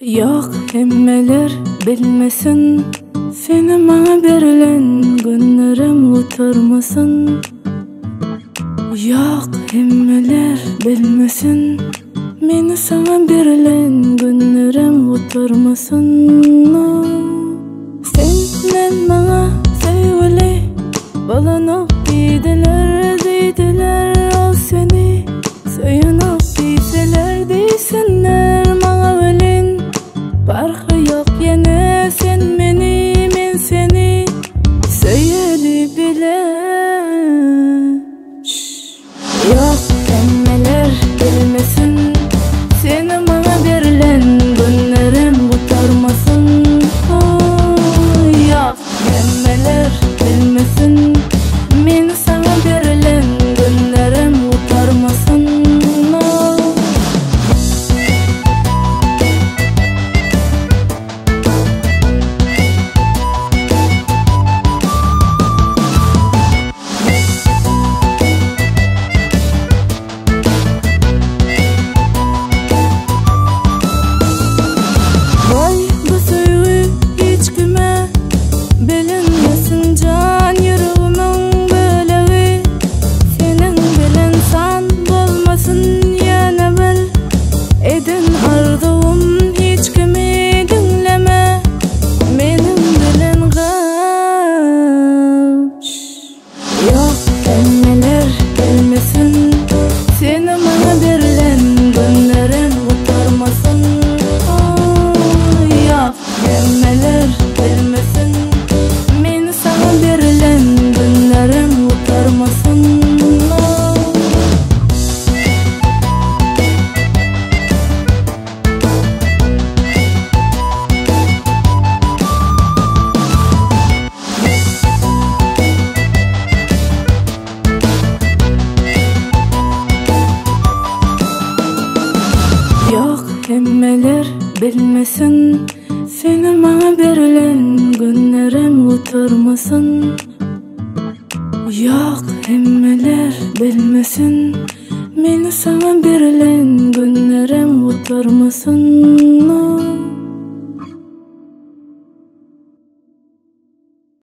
Ýok hemmeler bilmesin Seni maňa berilen günlerim gutarmasyn Ýok hemmeler bilmesin Meni saňa berilen günlerim gutarmasyn Sen men maňa söýgüli bolanok diýdiler diýdiler ol seni Söýenok diýseler diýsinler maňa welin Parhy ýok ýene sen meni men seni Söýeli bile Ýok hemmeler bilmesin Seni maňa berlen günlerim gutarmasyn Ýok hemmeler bilmesin Meni saňa berlen günlerim gutarmasyn Goý bu söýgi hiç kime bilinmesin jan ýüregimiň bölegi seniň bilen san bolmasyn ýöne bil eden arzuwym hiç kimi diňleme meniň bilen gal. Ýok hemmeler bilmesin Seni maňa berlen günlerim gutarmasyn Ýok hemmeler bilmesin Meni saňa berlen günlerim gutarmasyn Ýok hemmeler bilmesin Seni maňa berlen günlerim gutarmasyn Ýok hemmeler bilmesin Meni saňa berlen günlerim gutarmasyn.